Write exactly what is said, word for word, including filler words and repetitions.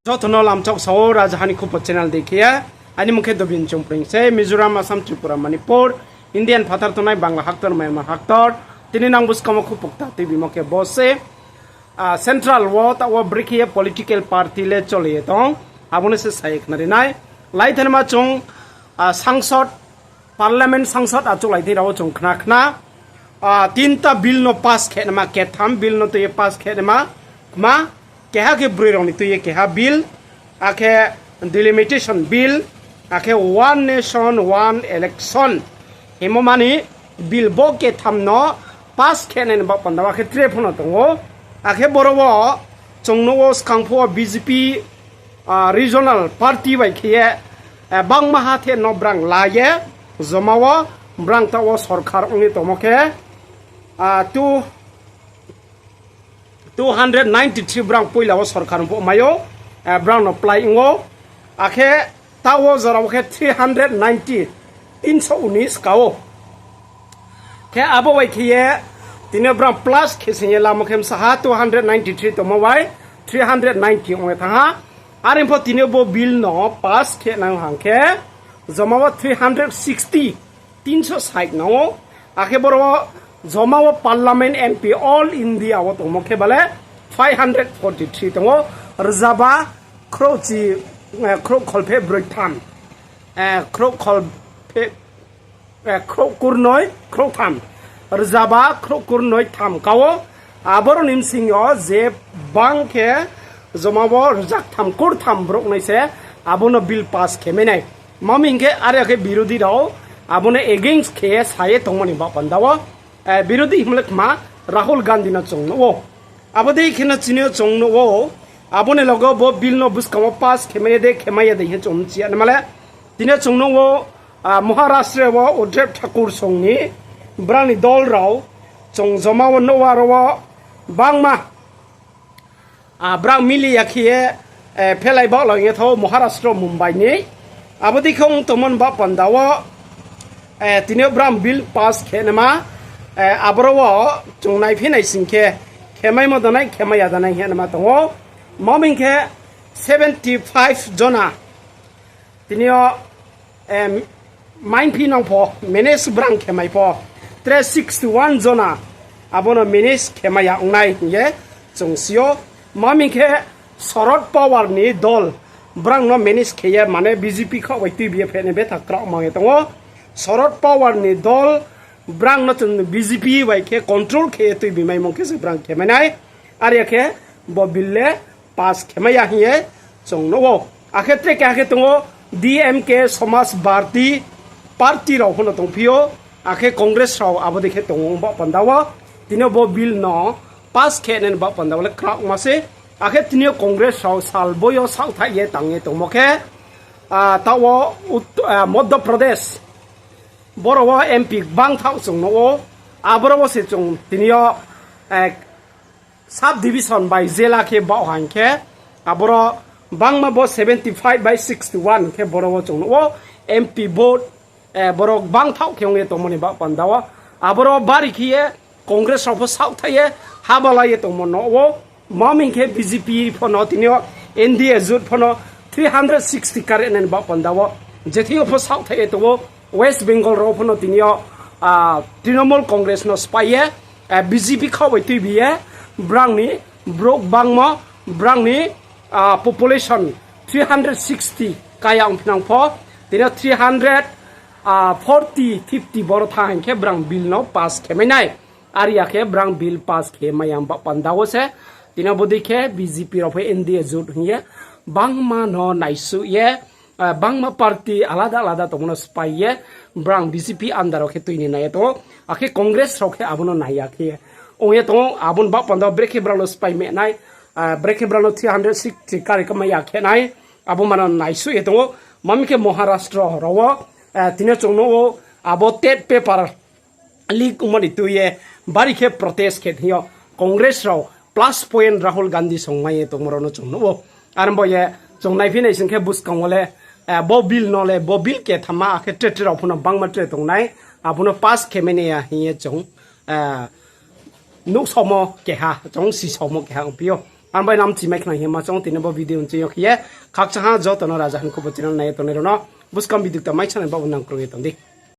Joto no lamchok sao, Rajaha ni Khupo channel dei khe ye. Aini mung khe Dobin Chongpreng se, Mizoram, Assam, Tripura, Manipur, Indian phathar tongnai, Bangla haktor, Myanmar haktor. Tini nang buskang wo khupo kta tuibimo khe bo se, ah, central wo taoh wo brekhe ye political party le choli ye tong, abo no se sa ye khnari nai. Laithanma chung, ah, sangsod, parliament sangsod achouhlai thing rao chung khna khna. Ah, tinta bill no pass khe nama, ketham bill no tui ye pass khe nama, kma, keha khe broi rao ni tui ye keha bill, akhe delimitation bill, akhe one nation, one election himo mani bill bo ketham no pass khe nai ni baoh panda wo akhe tre pho no tong ou. Akhe boro wo chung nuh wo skang pho wo B J P, ah, regional party bai khe ye, eh, bangma hathe no brang la ye, joma wo brang taoh wo sorkar ong ye tongmo khe, ah, two, two hundred ninety three brang poila wo sorkar ong pho mai ou, eh, brang no plai ong ou. Akhe taoh wo jora wo khe three hundred ninety, tinso unis ka ou. Khe abo bai khe ye tini yo brang plus khe sing ye lamo khe msa ha two hundred ninety three tongmo bai three hundred ninety ong ye thanng ha. Are pho tini yo bo bill no pass khe nang hang khe joma wo three hundred sixty, tinso sait nang ou. Akhe boro wo joma wo parliament M P all India wo tongmo khe bale five hundred forty three tong ou. Rzaba khrouhchi, eh, khrouh kholpheh broi tham, eh, khrouh kholpheh, eh, khrouh kurnoi khrouh tham, rzaba khrouh kurnoi tham ka ou. Aboro ni bsing yo je bang khe joma wo rzaktham kurtham brouh nai se abo no bill pass khe mai nai. Mami hing khe are khe birodhi rao abo no against khe ye sa ye tongmo ni baoh panda wo, eh, birodhi himle kma Rahul Gandhi no chung nuh ou. Abo dei khe no chini yo chung nuh ou, abo ni loge wo bo bill no buskang wo pass khe mai ya de, khe mai ya de hing ye chung mchi ya nai ma le. Tini yo chung nuh ou, ah, Maharashtra wo Uddhav Thakur song ni brang ni dol rao chung joma wo nuh wo aro wo bangma, ah, brang mili ya khe ye, eh, phelai baoh la ye thao Maharashtra Mumbai ni. Abo dei khe ong tongmo ni baoh panda wo, eh, tini yo brang bill pass khe nama, eh, aboro wo chung naiphi nai sing khe, khe maimo da nai, khe mai ya da nai hing ye nama tong ou. Mami hing khe seventy five jona tini yo, em, maingphi nang pho, manage brang khe mai pho, tre sixty one jona abo no manage khe mai ya ong nai hing ye chung si ou. Mami hing khe Sharad Pawar ni dol brang no manage khe ye, mane B J P khaoh bai tuibi ye phainai betha kraoh mang ye tong ou. Sharad Pawar ni dol brang no chung B J P bai khe control khe ye tuibi maimo khe se brang khe mai nai. Are ya khe bo bill le pass khe mai ya hing ye chung nuh ou. Akhe tre keha khe tong ou D M K, Samaj Bharti Party rao pho no tongphi ou, akhe Congress rao abo dei khe tong ou baoh panda wo. Tini yo bo bill no pass khe nai ni baoh panda wo le kraohma se. Akhe tini yo Congress rao sal bo yo saohthaih ye tang ye tongmo khe, ah, taoh wo Ut-, ah, Madhya Pradesh, boro wo M P gbang thaoh chung nuh ou. Aboro wo se chung tini yo, eh, sub division bai jela khe baoh ha hing khe, aboro bangma bo seventy five by sixty one khe boro wo chung nuh ou, M P vote, eh, boro gbang thaoh khe ong ye tongmo ni baoh panda wo. Aboro bari khe ye Congress rao pho saohthaih ye haba la ye tongmo nuh ou. Mami hing khe B J P pho no tini yo N D A jut pho no three hundred sixty kare nai ni baoh panda wo. Jething yo pho saohthaih ye tong ou, West Bengal rao pho no tini yo, ah, Trinamool Congress no sphái ye, ah, B J P khaoh bai tuibi ye, brang ni brouh bangmo, brang ni, ah, population three hundred sixty kaya ongphinang pho, tini yo three hundred, ah, forty, fifty boro thanng hing khe brang bill no pass khe mai nai. Are ya khe brang bill pass khe mai ya baoh panda wo se. Tini yo bodei khe B J P rao pho N D A jut hing ye bangma no naisuh ye, ah, bangma party alada alada tongmo no sphái ye brang B J P under wo khe tui ni nai ye tong ou. Akhe Congress rao khe abo no nai ya khe ong ye tong ou. Abo ni baoh panda wo brekhe brang no sphái mai nai, ah, brekhe brang no three hundred sixty kare khe mai ya khe nai, abo mano naisuh ye tong ou. Mami khe Maharashtra rao wo, ah, tini yo chung nuh ou, abo tet paper leak ongmo ni tui ye bari khe protest khe thing yo Congress rao plus point Rahul Gandhi songmai ye tongmo rao no chung nuh ou. Are bo ye chung naiphi nai sing khe buskang wo le, eh, bo bill no le, bo bill kethama akhe tre tre rao pho no bangma tre tongnai, abo no pass khe mai nai ya hing ye chung, eh, nuhsaomo keha, chung sisaomo keha ongphi ou. Ang bai no mchimai khna hing ye ma chong tini bo video nching yo khe ye. Khakchang ha joto no raja hing khubo channel nai ye tongnai rao no. Buskang video kta mai sanai baoh nang krung ye tong di.